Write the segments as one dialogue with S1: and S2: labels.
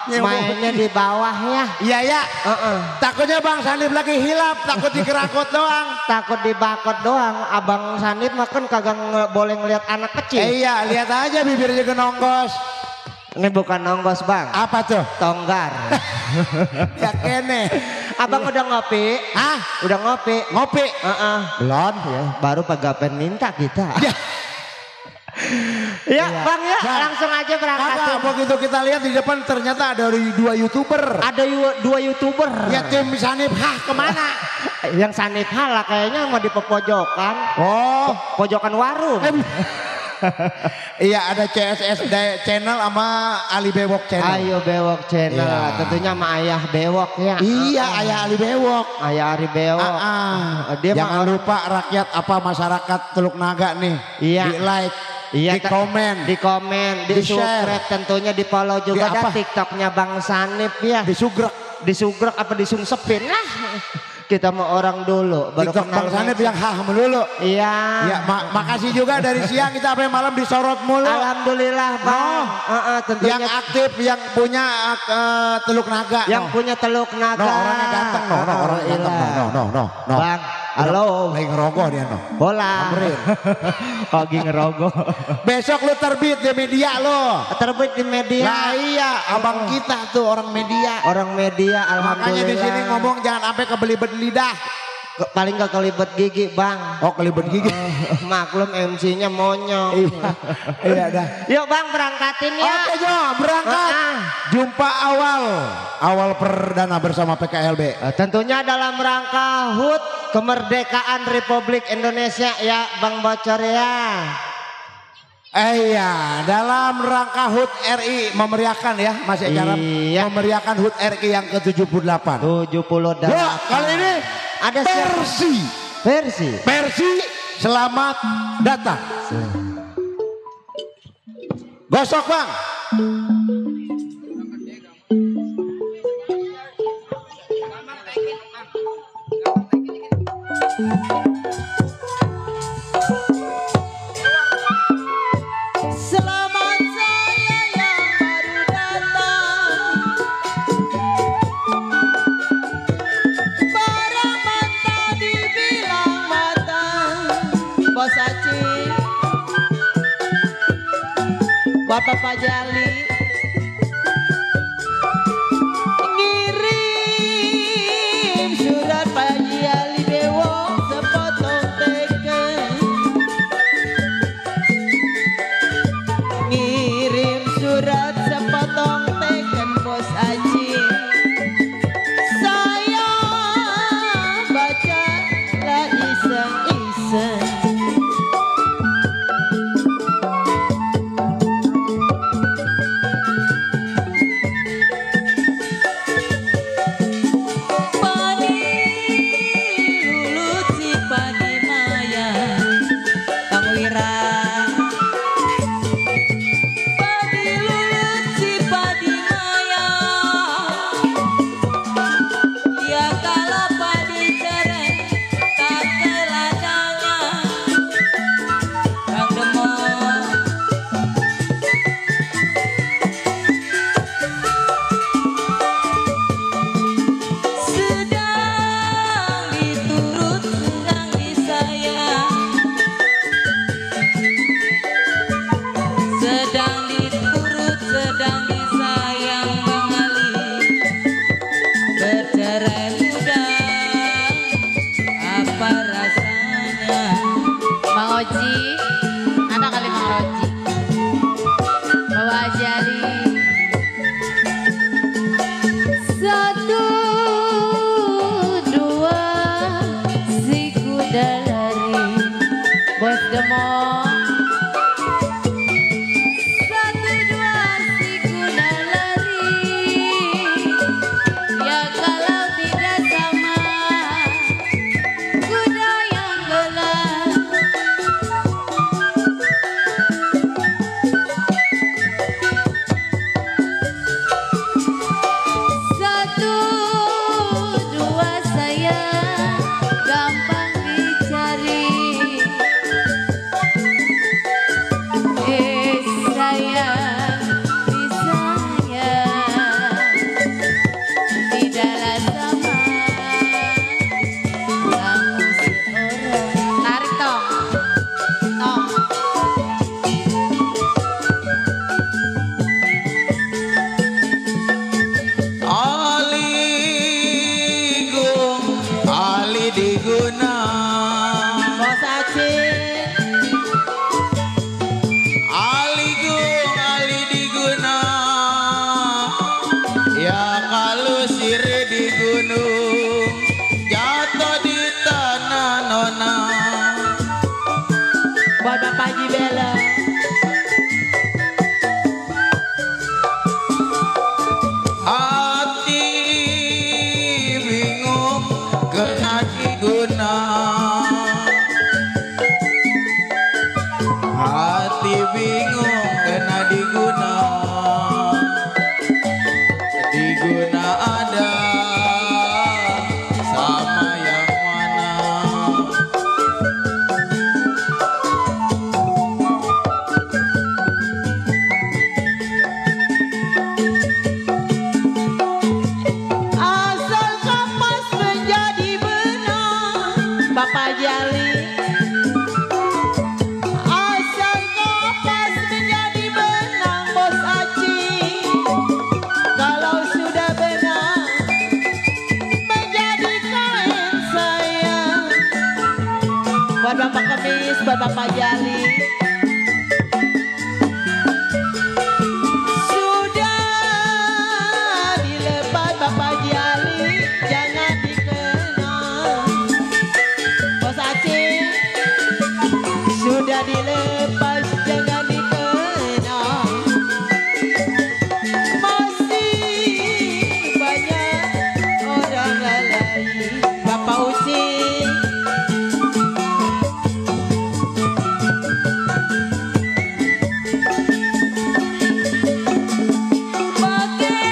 S1: Mainnya di bawah ya.
S2: Iya ya. Takutnya Bang Sanip lagi hilap, takut dikerakot doang.
S1: Takut dibakot doang. Abang Sanip makan kagak boleh ngeliat anak kecil.
S2: Iya, lihat aja bibirnya genonggos.
S1: Ini bukan nonggos Bang.
S2: Apa tuh?
S1: Tonggar.
S2: Ya kene.
S1: Abang udah ngopi?
S2: Hah?
S1: Udah ngopi?
S2: Ngopi?
S1: Belum ya. Baru pagapen minta kita. Ya Bang ya, langsung aja berangkat.
S2: Kakak, begitu kita lihat di depan ternyata ada 2 YouTuber.
S1: Ada 2 YouTuber.
S2: Ya tim Sanip kemana?
S1: Yang Sanip lah kayaknya mau di pojokan.
S2: Oh,
S1: pojokan warung.
S2: Iya ada CSS channel sama Ali Bewok channel.
S1: Ayo Bewok channel, ya. Tentunya sama Ayah Bewok ya.
S2: Iya Ayah Ali Bewok.
S1: Ayah Ali Bewok.
S2: Dia jangan lupa rakyat masyarakat Teluk Naga nih.
S1: Iya.
S2: Di like.
S1: Iya,
S2: di komen,
S1: di subscribe, tentunya di follow juga ada TikToknya Bang Sanip ya. Disugrek apa disungsepin lah. Kita mau orang dulu baru
S2: TikTok Bang Sanip yang melulu.
S1: Iya.
S2: Ya, makasih juga dari siang kita sampai malam disorot mulu.
S1: Alhamdulillah Bang. Tentunya
S2: yang aktif yang punya Teluk Naga.
S1: Yang punya Teluk Naga.
S2: Orangnya ganteng orangnya ganteng no.
S1: Bang, halo.
S2: Lagi ngerogoh dia
S1: Bola. Lagi ngerogoh.
S2: Besok lu terbit di media lo.
S1: Terbit di media.
S2: Nah iya, abang kita tuh orang media.
S1: Orang media, alhamdulillah.
S2: Makanya di sini ngomong jangan sampai kebelibet lidah.
S1: Paling gak kelibet gigi Bang.
S2: Oh kelibet gigi.
S1: Maklum MC-nya monyong.
S2: Iya dah.
S1: Yuk Bang berangkatin ya.
S2: Oke Jo berangkat. Jumpa awal perdana bersama PKLB.
S1: Tentunya dalam rangka HUT kemerdekaan Republik Indonesia ya Bang Bocor ya.
S2: Iya, dalam rangka HUT RI memeriahkan ya Mas Ejaram, memeriahkan HUT RI yang ke-78.
S1: 78.
S2: Yo, kali ini
S1: ada
S2: Persi selamat datang. Gosok Bang.
S3: Selamat saya yang baru datang, barang mata dibilang matang. Bos Aci, Bapak Pak Jali, ngirim surat Pak Jali Bewok sepotong teken. Ngirim surat sepotong teken Bos Aji. Saya baca lah iseng-iseng.
S4: kalau sire di gunung jatuh di tanah nona.
S3: Buat Bapak Haji Bela.
S4: Hati bingung kena diguna. Hati bingung kena diguna. Diguna ada sama yang mana.
S3: Asal kapas menjadi benang Bapak Jali. Asal kapas menjadi benang Bos Aci. Kalau sudah benang menjadi kain sayang. Buat Bapak Kemis, buat Bapak Jali. Sudah dilepas Bapak Jali, jangan dikenang. Bos Aceh, sudah dilepas jangan dikenang. Masih banyak orang lalai Bapak Uci. Pakai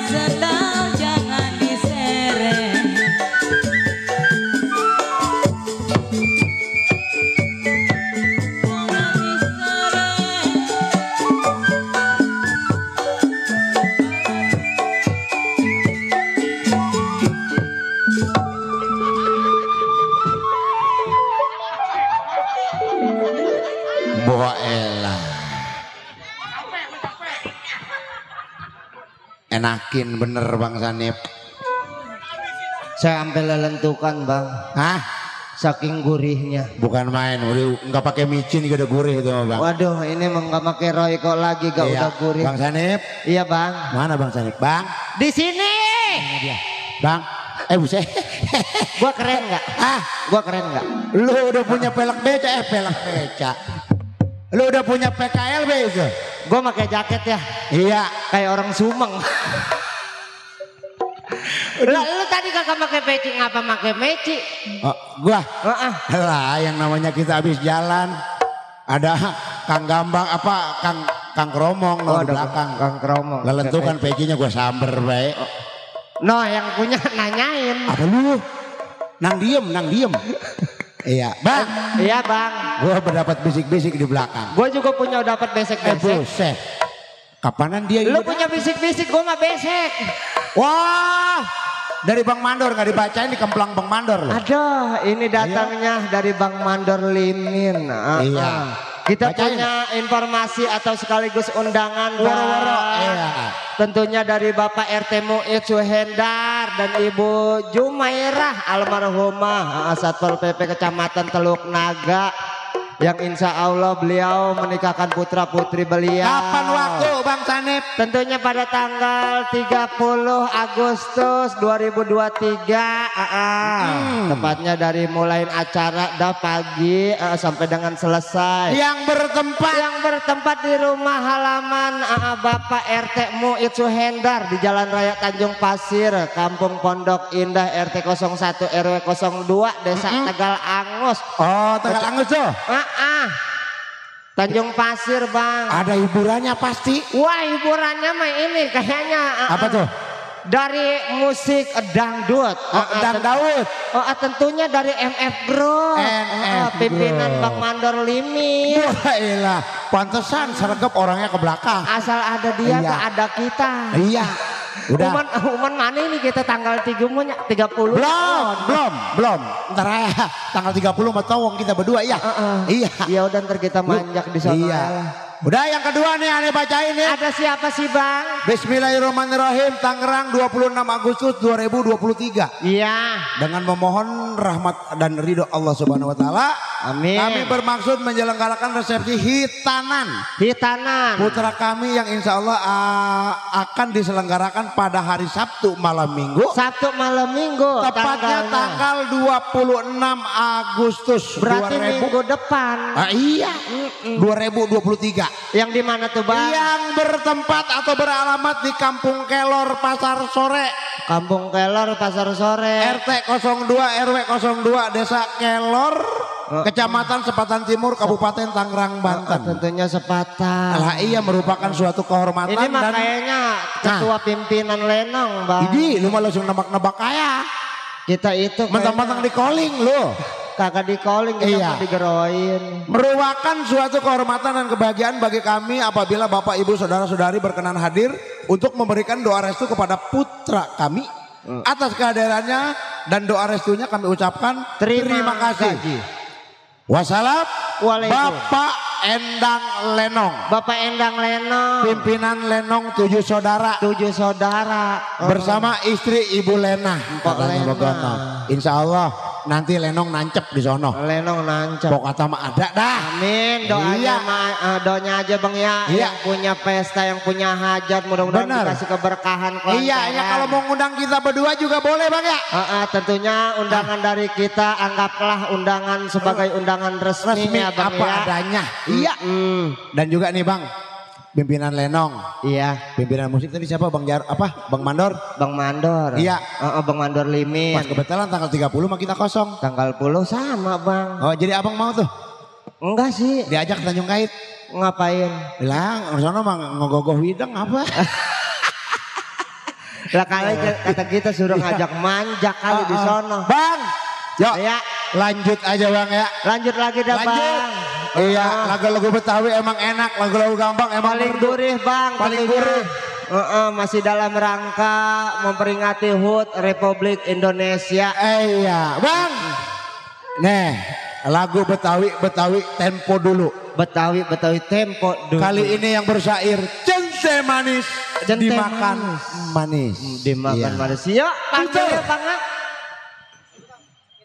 S3: sendal jangan diseret. Jangan diseret.
S2: Boela. Enakin bener Bang Sanip.
S1: Saya sampai lelentukan bang,
S2: Hah?
S1: saking gurihnya.
S2: Bukan main, udah nggak pakai micin juga udah gurih itu Bang.
S1: Waduh, ini emang gak pakai Royco lagi, gak
S2: Iya,
S1: udah gurih.
S2: Bang Sanip,
S1: Iya bang,
S2: mana Bang Sanip? Bang,
S1: di sini.
S2: mana dia? Bang, buset.
S1: Gua keren nggak?
S2: Ah,
S1: Gua keren nggak?
S2: lu udah punya pelek beca, Lu udah punya PKLB itu?
S1: Gua pakai jaket ya,
S2: Iya.
S1: kayak orang Sumeng. Lu tadi kagak pakai peci, ngapa pakai meci?
S2: Oh, gua.
S1: Heeh.
S2: Lah, yang namanya kita habis jalan. Ada Kang Gambang apa Kang Kromong
S1: Oh,
S2: di
S1: ada
S2: belakang.
S1: Kang Kromong.
S2: Lelentukan pecinya gua samber baik.
S1: No, yang punya nanyain.
S2: Apa lu? Nang diem. Iya, Bang.
S1: Iya bang,
S2: Gua mendapat bisik-bisik di belakang.
S1: gua juga punya dapat besek-besek.
S2: Buset. Kapanan dia
S1: Lu
S2: ini?
S1: punya bisik-bisik, gua mah besek.
S2: Wah, dari Bang Mandor nggak dibacain di kemplang Bang Mandor loh.
S1: Aduh, ini datangnya dari Bang Mandor Limin.
S2: Iya.
S1: Kita
S2: Bacain.
S1: punya informasi atau sekaligus undangan.
S2: Woro-woro.
S1: Bang.
S2: Iya.
S1: Tentunya dari Bapak RT Mu'id Suhendar dan Ibu Jumairah almarhumah Satpol PP Kecamatan Teluk Naga. Yang insya Allah beliau menikahkan putra putri beliau.
S2: Kapan waktu Bang Sanip?
S1: Tentunya pada tanggal 30 Agustus 2023. Tepatnya dari mulai acara dah pagi sampai dengan selesai.
S2: Yang bertempat
S1: Di rumah halaman Bapak RT Mu'id Suhendar di Jalan Raya Tanjung Pasir, Kampung Pondok Indah RT 01 RW 02 Desa Tegal Angus.
S2: Oh, Tegal Angus tuh.
S1: Tanjung Pasir bang.
S2: Ada hiburannya pasti.
S1: Wah, hiburannya mah ini kayaknya
S2: Apa tuh?
S1: dari musik dangdut.
S2: Daud.
S1: Tentunya dari MF Group.
S2: MF
S1: Pimpinan
S2: Group.
S1: Bang Mandor Limin.
S2: Wah elah, pantesan sergap orangnya ke belakang.
S1: Asal ada dia
S2: Iya.
S1: gak ada kita.
S2: Iya. Udah.
S1: Uman mana ini kita tanggal 30.
S2: Belum. Ntar ya, tanggal 30 sama Tawong kita berdua ya. Iya.
S1: Ya udah ntar kita manjak di sana.
S2: Iya. Udah yang kedua nih aneh bacain ya.
S1: Ada siapa sih bang?
S2: Bismillahirrahmanirrahim, Tangerang 26 Agustus 2023.
S1: Iya.
S2: Dengan memohon rahmat dan ridho Allah Subhanahu wa taala,
S1: Amin.
S2: Kami bermaksud menyelenggarakan resepsi hitanan putra kami yang insya Allah akan diselenggarakan pada hari Sabtu malam Minggu.
S1: Sabtu malam Minggu.
S2: Tepatnya tanggal 26 Agustus.
S1: Berarti
S2: 2000.
S1: minggu depan.
S2: Iya. 2023.
S1: Yang di mana tuh Bang?
S2: Yang bertempat atau beralamat di Kampung Kelor Pasar Sore.
S1: Kampung Kelor Pasar Sore.
S2: RT 02 RW 02 Desa Kelor. Kecamatan Sepatan Timur, Kabupaten Tangerang, Banten.
S1: Tentunya Sepatan.
S2: Lah iya merupakan suatu kehormatan.
S1: Ini mah
S2: dan
S1: kayaknya ketua pimpinan Lenong Bang.
S2: Idi, lu mah langsung nebak-nebak kaya.
S1: Kita itu
S2: Mentang-mentang di calling lu.
S1: Kagak di calling, kita
S2: Iya.
S1: mau digeroin.
S2: Merupakan suatu kehormatan dan kebahagiaan bagi kami apabila Bapak Ibu Saudara-saudari berkenan hadir untuk memberikan doa restu kepada putra kami. Atas kehadirannya dan doa restunya kami ucapkan terima kasih. Wassalam.
S1: Waalaikumsalam.
S2: Bapak Endang Lenong.
S1: Bapak Endang Lenong.
S2: Pimpinan Lenong 7 saudara.
S1: 7 saudara.
S2: Bersama istri Ibu Lena.
S1: Mpok Lena.
S2: Bogono. Insya Allah nanti Lenong nancep di sono.
S1: Lenong nancep.
S2: Pok kata mah ada dah.
S1: Amin, doanya
S2: Iya.
S1: doanya aja Bang ya.
S2: Iya.
S1: Yang punya pesta, yang punya hajat, mudah-mudahan
S2: Benar.
S1: dikasih keberkahan.
S2: Iya, ya kalau mau ngundang kita berdua juga boleh Bang ya.
S1: Tentunya undangan dari kita anggaplah undangan sebagai undangan resmi,
S2: Resmi
S1: ya Bang
S2: apa
S1: ya.
S2: adanya. Iya. Dan juga nih Bang, pimpinan Lenong.
S1: Iya,
S2: Pimpinan musik tadi siapa Bang Bang Mandor?
S1: Bang Mandor.
S2: Iya.
S1: Bang Mandor Limin.
S2: Pas kebetulan tanggal 30 mah kita kosong.
S1: Tanggal 10 sama Bang.
S2: Oh jadi abang mau tuh?
S1: Enggak sih.
S2: Diajak ke Tanjung Kait.
S1: Ngapain?
S2: Bilang, sana mah ngogogoh widang apa?
S1: Lah kali kata kita suruh ngajak manja kali di sono.
S2: Bang, yuk
S1: Ya,
S2: lanjut aja Bang ya.
S1: lanjut lagi dah
S2: Lanjut.
S1: Bang.
S2: Iya, lagu-lagu Betawi emang enak, lagu-lagu gampang emang
S1: Paling
S2: merdu.
S1: gurih Bang.
S2: Paling
S1: tentunya.
S2: gurih.
S1: Masih dalam rangka memperingati HUT Republik Indonesia.
S2: Iya, Bang. Nih, lagu Betawi tempo dulu.
S1: Betawi tempo dulu.
S2: Kali ini yang bersyair Cente manis
S1: Cente
S2: dimakan manis.
S1: Dimakan
S2: Iya.
S1: manis. Yuk, panggil ya Bang.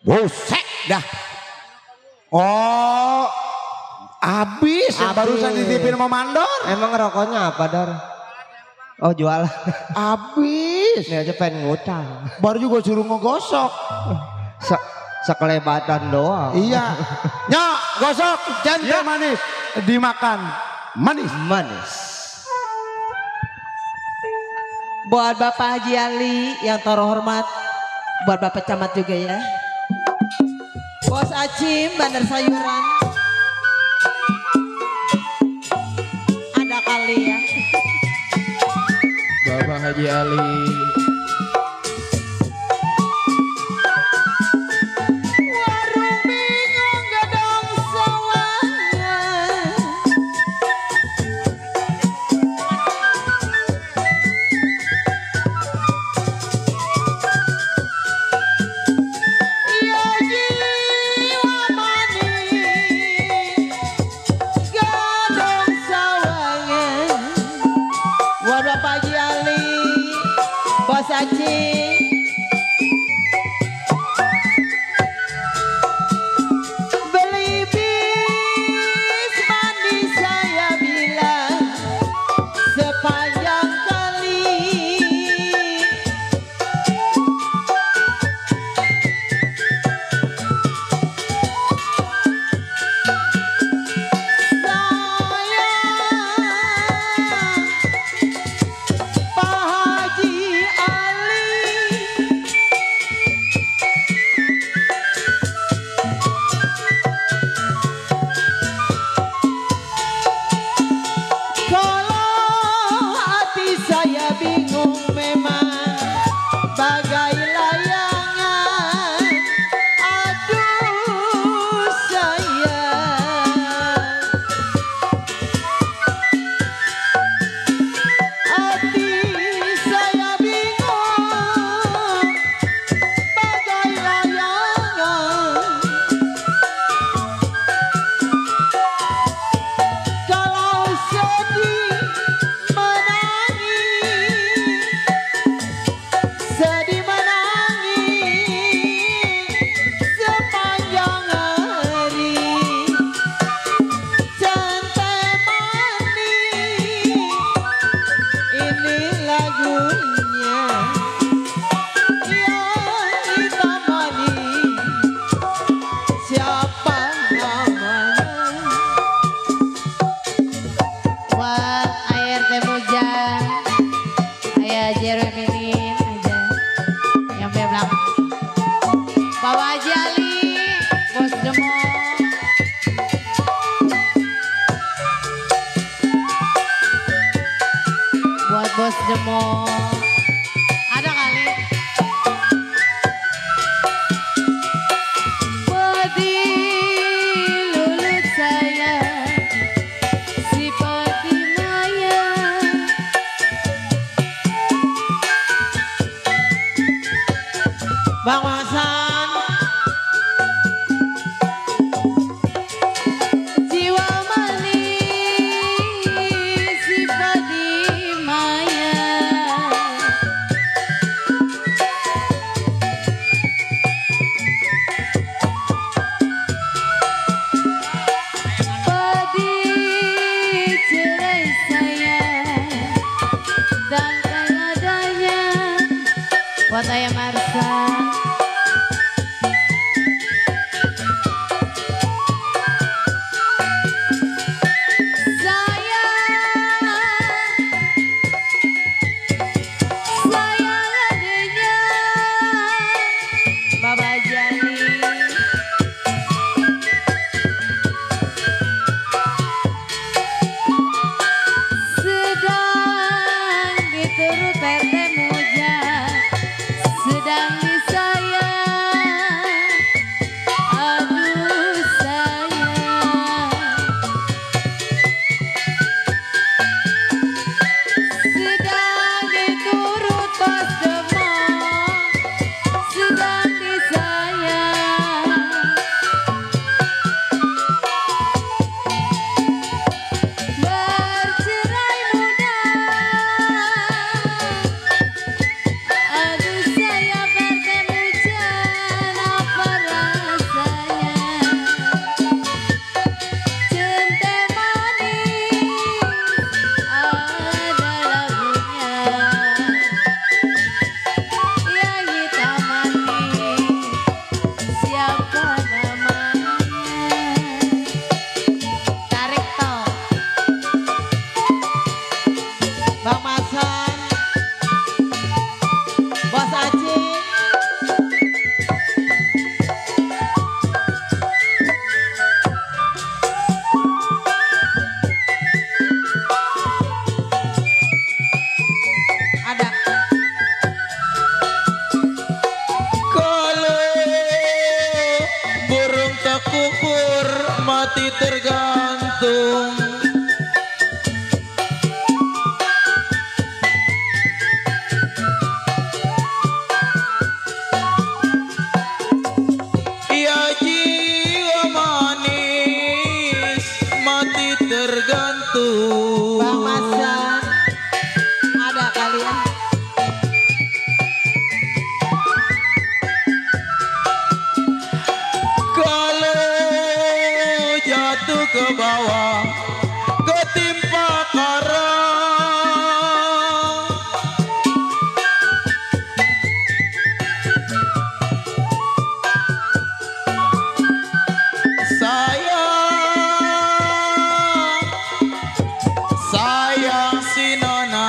S2: Buset dah. Oh, habis yang
S1: Habis.
S2: barusan ditipin sama Mandor.
S1: Emang rokoknya apa Dar? Oh jual.
S2: Habis.
S1: Ini aja pengen ngutang.
S2: Baru juga suruh ngegosok.
S1: Sekelebatan doang.
S2: Iya. Nyok, gosok cente manis dimakan manis.
S1: Manis.
S3: Buat Bapak Haji Ali yang terhormat, buat Bapak Camat juga ya. Bos Acim Bandar Sayuran. Ada kali ya.
S4: Bapak Haji Ali.
S3: Warung bingung gedong sawangan. Ya jiwa manis gedong sawangan. Buat Bapak Haji Ali, Bos Acing. Beli bis manis saya bilang sepanjang kali. Sayang Pak Haji Ali lagunya yang ditemani siapa namanya.
S5: Buat air teh hujan, ayah Jereminin aja yang di belakang. Bawa Jali, Bos Demo. Buat Bos Demo. Ada kali. Padi lulut saya, si Padi Maya.
S3: Bang Hasan,
S5: Jiwa manis si Padi Maya. Padi cerai saya dan adanya buat ayah Marsa. Sayang adanya Baba Jali. Sedang diturut RT Muja, sedang disayang, aduh sayang. Sedang diturut Bos Demo, sedang disayang. Bercerai muda, aduh saya bertemu jalan apa rasanya. Cinta manis ada lagunya yang ditemani siapa namanya. Tarik toh.
S3: Bang Hasan, Bos Aji, ada.
S4: Kalau burung tak kubur mati tergantung. Ya jiwa manis mati tergantung.
S3: Bang Hasan, ada kali ya.
S4: Kalau jatuh ke bawah ketimpa karang, sayang si Nona.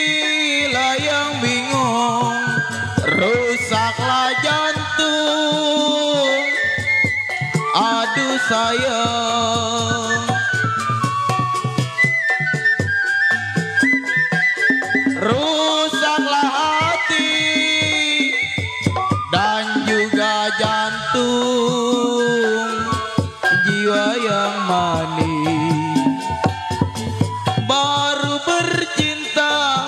S4: Hatilah yang bingung, rusaklah jantung. Aduh sayang, rusaklah hati dan juga jantung. Jiwa yang manis baru bercinta,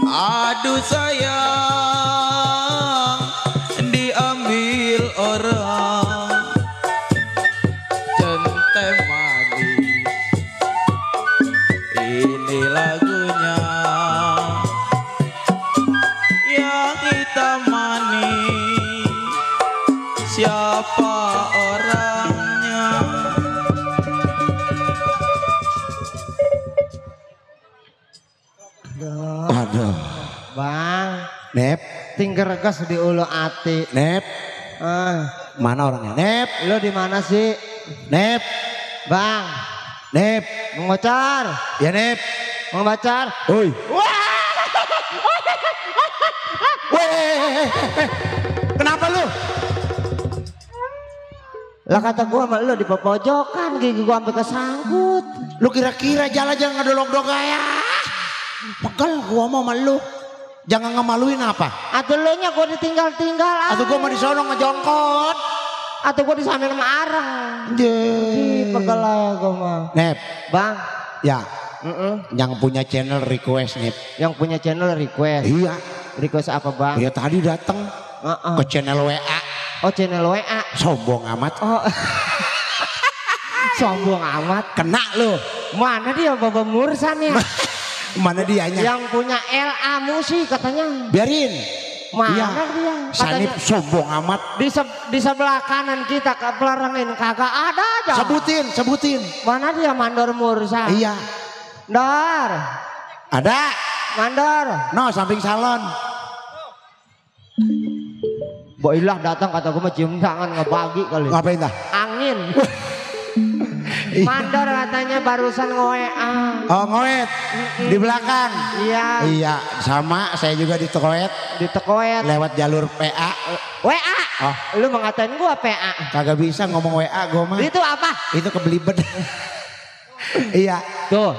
S4: aduh sayang diambil orang. Centem manis ini lagunya yang wanita manis, siapa orangnya?
S2: Aduh.
S1: Bang,
S2: Nep,
S1: tinggal gas di ulu ati.
S2: Nep,
S1: Ah,
S2: mana orangnya? Nep,
S1: lu di mana sih?
S2: Nep,
S1: Bang,
S2: Nep,
S1: mau ngocor,
S2: ya Nep.
S1: mau ngocor.
S2: Woi. Weh, kenapa lu?
S1: Lah kata gua sama lu di pojokan, gigi gua sampai kesangkut.
S2: Lu kira-kira jalan jangan ngedolong-dolong ya. Pegel gua mau sama lu. Jangan ngemaluin apa?
S1: Atau lu nya gua ditinggal-tinggal.
S2: Atau gua mau di sono ngejongkot.
S1: Atau gua disambil sama areng.
S2: Jee.
S1: Pegel lah gua mah.
S2: Nep,
S1: Bang,
S2: ya. Yang punya channel request Nep.
S1: yang punya channel request.
S2: Iya.
S1: Request apa bang?
S2: Ya tadi datang ke channel WA.
S1: Oh channel WA.
S2: Sombong amat.
S1: Oh. Sombong amat.
S2: Kena lu.
S1: Mana dia Baba Mursan ya?
S2: Mana dianya?
S1: Yang punya LA musik katanya.
S2: Biarin.
S1: Mana
S2: Iya.
S1: dia?
S2: Sanip
S1: Katanya
S2: sombong amat.
S1: di sebelah kanan kita ke pelarangin kagak ada aja.
S2: Sebutin.
S1: Mana dia Mandor Mursan?
S2: Iya.
S1: Dor.
S2: Ada.
S1: Mandor.
S2: No, samping salon.
S1: Boilah datang kata gue mah cium tangan ngebagi kali.
S2: Ngapain dah?
S1: Angin. Mandor katanya barusan nge-WA.
S2: Oh, ngoet. Di belakang.
S1: Iya.
S2: Iya, sama saya juga di Tokoet
S1: Di Tekoet.
S2: lewat jalur PA.
S1: WA.
S2: Oh.
S1: Lu mengatain gua PA.
S2: Kagak bisa ngomong WA gua mah.
S1: Itu apa?
S2: Itu kebelibet. Iya.
S1: Tuh.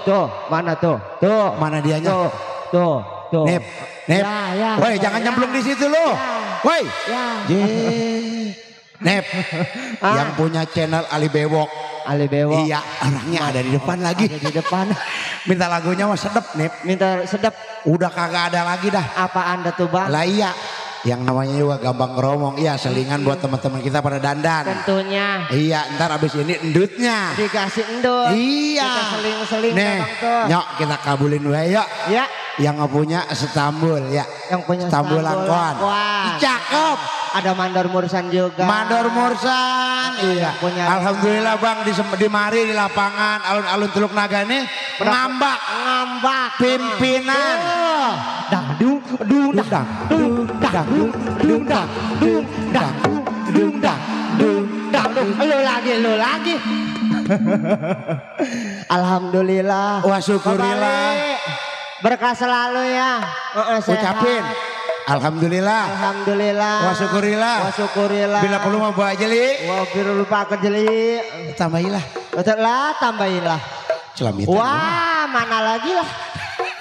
S1: Mana tuh? Tuh.
S2: Mana dianya?
S1: Tuh.
S2: Nep.
S1: Ya.
S2: Woi, jangan nyemplung di situ lo. Woi.
S1: Ya.
S2: Jee. Nep. Yang punya channel Ali Bewok.
S1: Ali Bewo.
S2: Iya, orangnya ada di depan lagi.
S1: Ada di depan.
S2: Minta lagunya mah sedep, Nep.
S1: Minta sedap.
S2: Udah kagak ada lagi dah.
S1: Apa anda tuh bang?
S2: Lah iya. Yang namanya juga gampang ngeromong. Iya, selingan buat teman-teman kita pada dandan.
S1: Tentunya.
S2: Iya, ntar abis ini endutnya.
S1: Dikasih endut.
S2: Iya.
S1: Kita seling-seling
S2: Nih,
S1: bang tuh.
S2: nyok kita kabulin we yuk.
S1: Ya.
S2: Yang punya Stambul ya.
S1: Yang punya
S2: Stambul Langkon.
S1: Langkon.
S2: Cakep.
S1: Ada Mandor Mursan juga.
S2: Mandor Mursan. Iya.
S1: Punya-
S2: Alhamdulillah Bang di mari di lapangan alun-alun Teluk Naga ini ngambak pimpinan.
S1: Dangdung, dung, dang, dung, dangdung, dung, dang, dung, dangdung, dung, dang, dung, dangdung. Lu lagi. Alhamdulillah.
S2: Wah, syukurillah.
S1: Kembali. Berkah selalu ya. Sehat.
S2: Ucapin. Alhamdulillah.
S1: Alhamdulillah.
S2: Wa syukurillah.
S1: Wa syukurillah.
S2: Bila perlu mau bawa jeli.
S1: Wa biru lupa kejeli.
S2: Tambahilah.
S1: Betul lah, tambahinlah.
S2: Celamitan.
S1: Wah, mana lagi lah?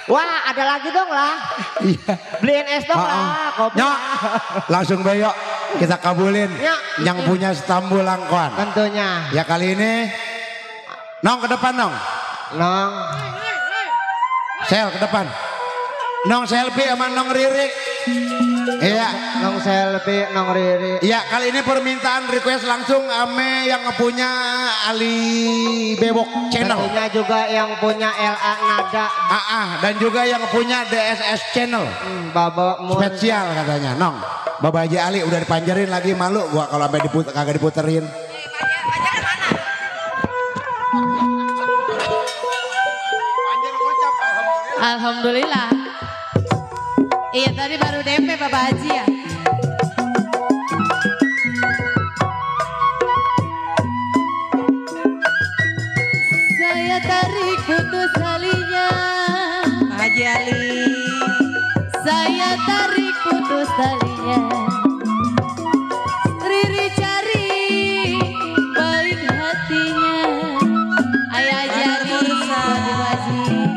S1: Wah, ada lagi dong lah.
S2: Iya.
S1: Beliin es dong lah, kopi.
S2: Nyok. Langsung beyok. Kita kabulin.
S1: Nyok.
S2: Yang punya Stambul Langkon.
S1: Tentunya.
S2: Ya kali ini. Nong ke depan Nong.
S1: Nong.
S2: Sel ke depan. Nong selfie sama Nong Riri. Iya.
S1: Nong selfie, nong Riri.
S2: Iya, kali ini permintaan request langsung ame yang punya Ali Bewok channel.
S1: Tentunya juga yang punya LA Nada.
S2: Dan juga yang punya DSS channel.
S1: Baba Mursan.
S2: Spesial katanya, Nong. Baba Haji Ali udah dipanjerin lagi, malu gua kalau sampai kagak diputerin.
S5: Alhamdulillah. Iya tadi baru DP Bapak Haji ya. Saya tarik putus talinya.
S3: Haji Ali.
S5: Saya tarik putus talinya. Riri cari baik hatinya. Ayah jadi wajib-wajib.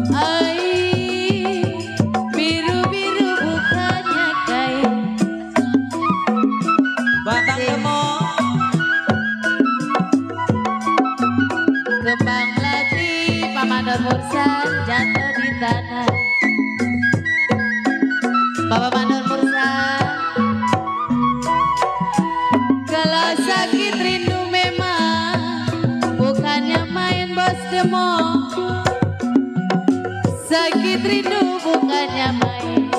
S5: Ai biru-biru bukannya kain.
S3: Babang Demo.
S5: Kembang melati Pamanor Mursan jatuh di tanah. Bapak Mandor Mursan, kalau sakit rindu memang bukannya main bos demo. Sakit sakit rindu bukannya main.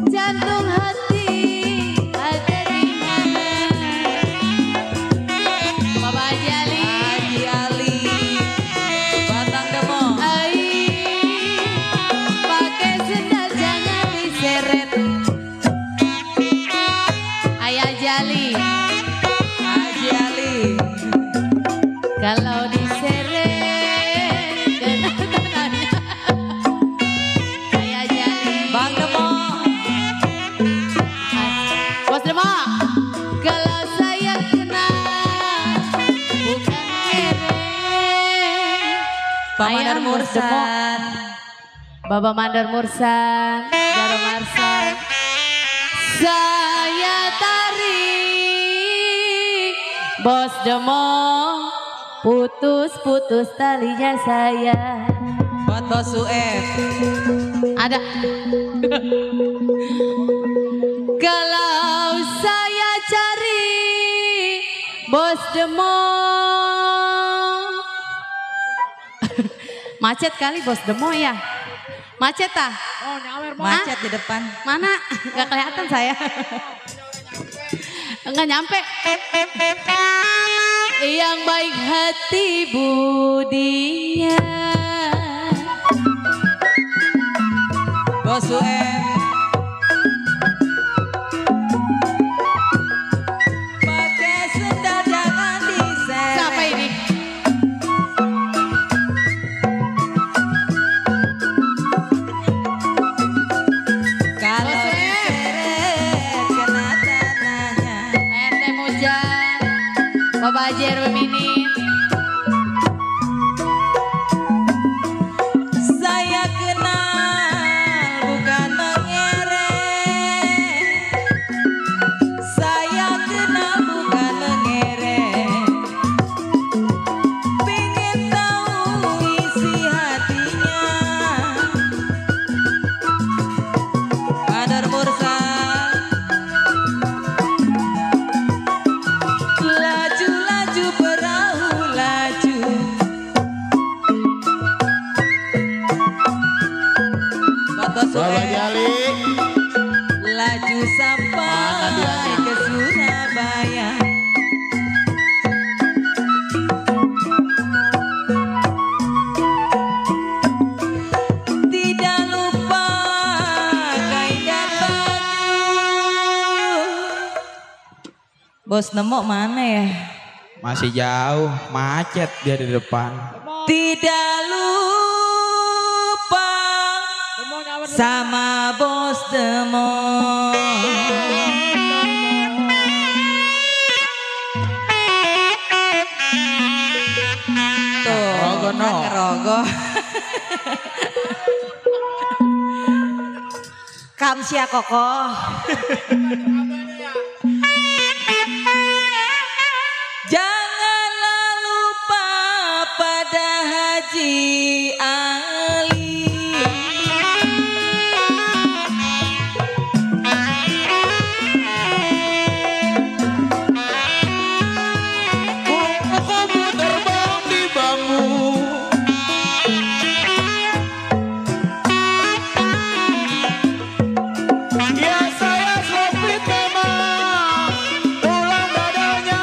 S5: Jantung hati ada di mana? Bapak Haji Ali,
S3: Batang Demo.
S5: pakai sendal jangan diseret. Ayah Haji Ali, kalau diseret kena tangannya. Ayah Haji Ali,
S3: Bang Demo.
S5: Bos Demo, kalau saya kenal bukan kere.
S3: Pak
S5: Ayah
S3: Mandar
S5: Bos Demo.
S3: Mursan.
S5: Bapak Mandar Mursan, Jaro Marsan. Saya tarik, Bos Demo, putus-putus talinya saya.
S3: Buat Bos Uef.
S5: Ada. Kalau saya cari, Bos Demo. Macet kali Bos Demo ya. Macet ah?
S3: Macet di depan.
S5: Mana? Gak kelihatan saya. Enggak nyampe. Yang baik hati budinya.
S3: Bos Uef. Pakai sendal jangan diseret.
S5: Siapa ini?
S3: Kalau
S5: Bos Uef.
S3: diseret kena tanahnya.
S5: PRT Mujan, Bapak Haji RW Minin.
S3: Saya kenal bukan mengerek. Saya kenal bukan mengerek. Pengen tahu isi hatinya. Mandar Mursan. Laju-laju perahu laju. Bapak
S2: Haji Ali.
S3: laju sampai ke Surabaya. Tidak lupa kain dan baju. Bos Nemo mana ya?
S4: Masih jauh, macet dia di depan.
S3: Tidak lupa sama Bos Demo. Tuh,
S4: Rogo, no.
S3: kan ngerogoh. Kamsia kokoh. Janganlah lupa pada Haji Ali.
S4: Kupu-kupu terbang di bambu. Ya saya sopit memang tulang dadanya.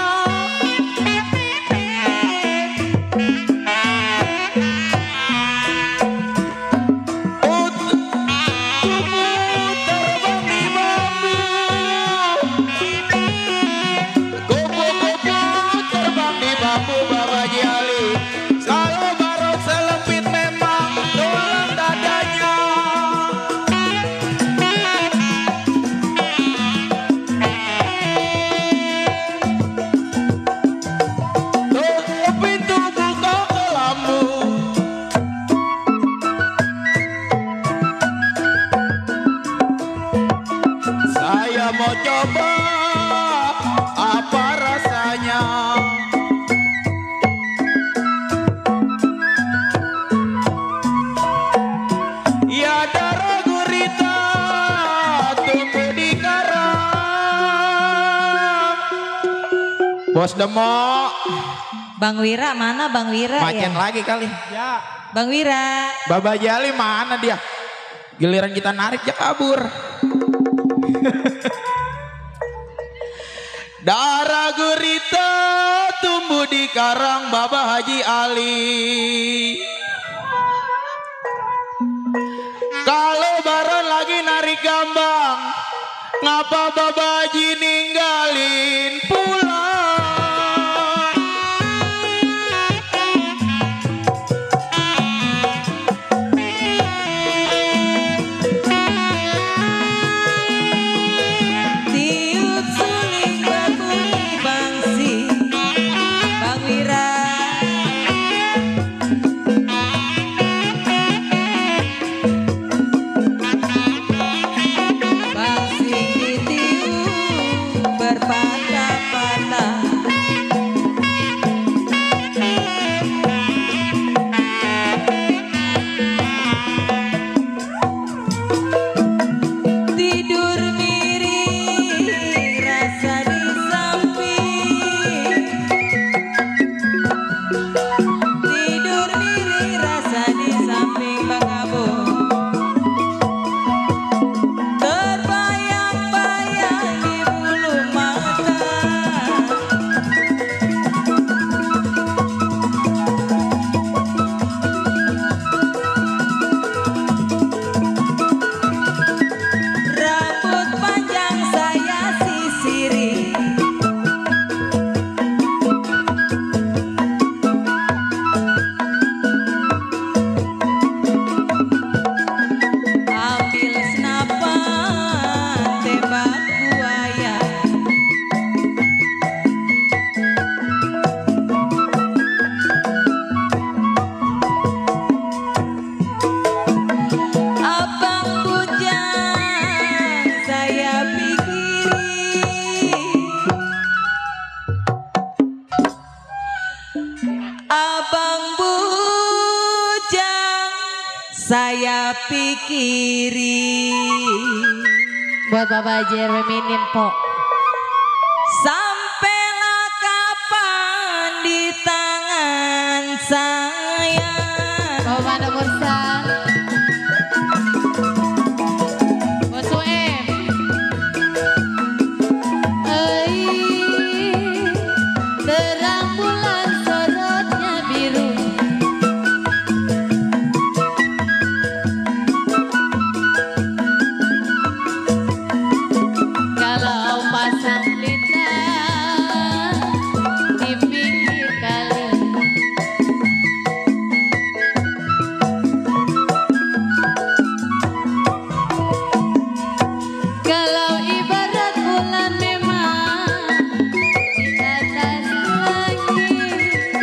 S4: Bos Demo.
S3: Bang Wira mana Bang Wira
S4: Macet
S3: ya?
S4: lagi kali.
S2: Ya.
S3: Bang Wira.
S4: Baba Haji Ali mana dia? Giliran kita narik dia kabur. Darah gurita tumbuh di karang Baba Haji Ali. Kalau Baron lagi narik gambang, ngapa Baba Haji ninggalin pulang?
S3: Tiup suling berbunyi bangsi. Bang Wira. Bangsi ditiup berpatah-patah. Tidur miring rasa di samping. Tidur miring rasa di samping Bang Abu. Terbayang-bayang di bulu mata. Rambut panjang saya sisiri. Ambil senapan tembak buaya. Abang bujang saya pikiri. Abang bujang saya pikiri.
S5: Buat Baba Haji RW Minim po.
S3: Sampailah kapan di tangan saya.
S5: Bawa mana Mursan? Bos UM. Terang bulan sorotnya biru. Kalau pasang lintang di pinggir kali. Kalau ibarat bulan memang di atas langit.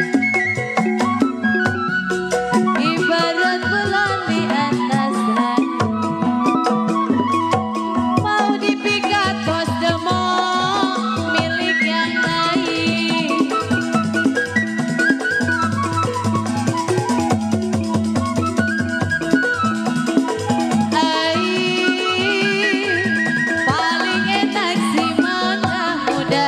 S5: Ibarat bulan di atas langit. Mau dipikat bos demong milik yang lain. Paling enak si mangga muda.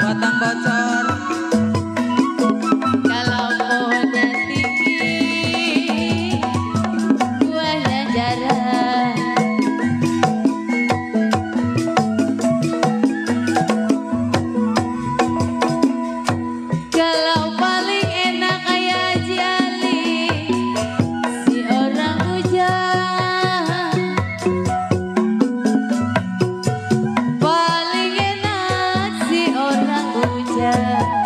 S3: Batang bocor.
S5: Kalau pohonnya tinggi, buahnya jarang. Kalau paling enak kayak Haji Ali, si orang hujan. Paling enak si orang hujan.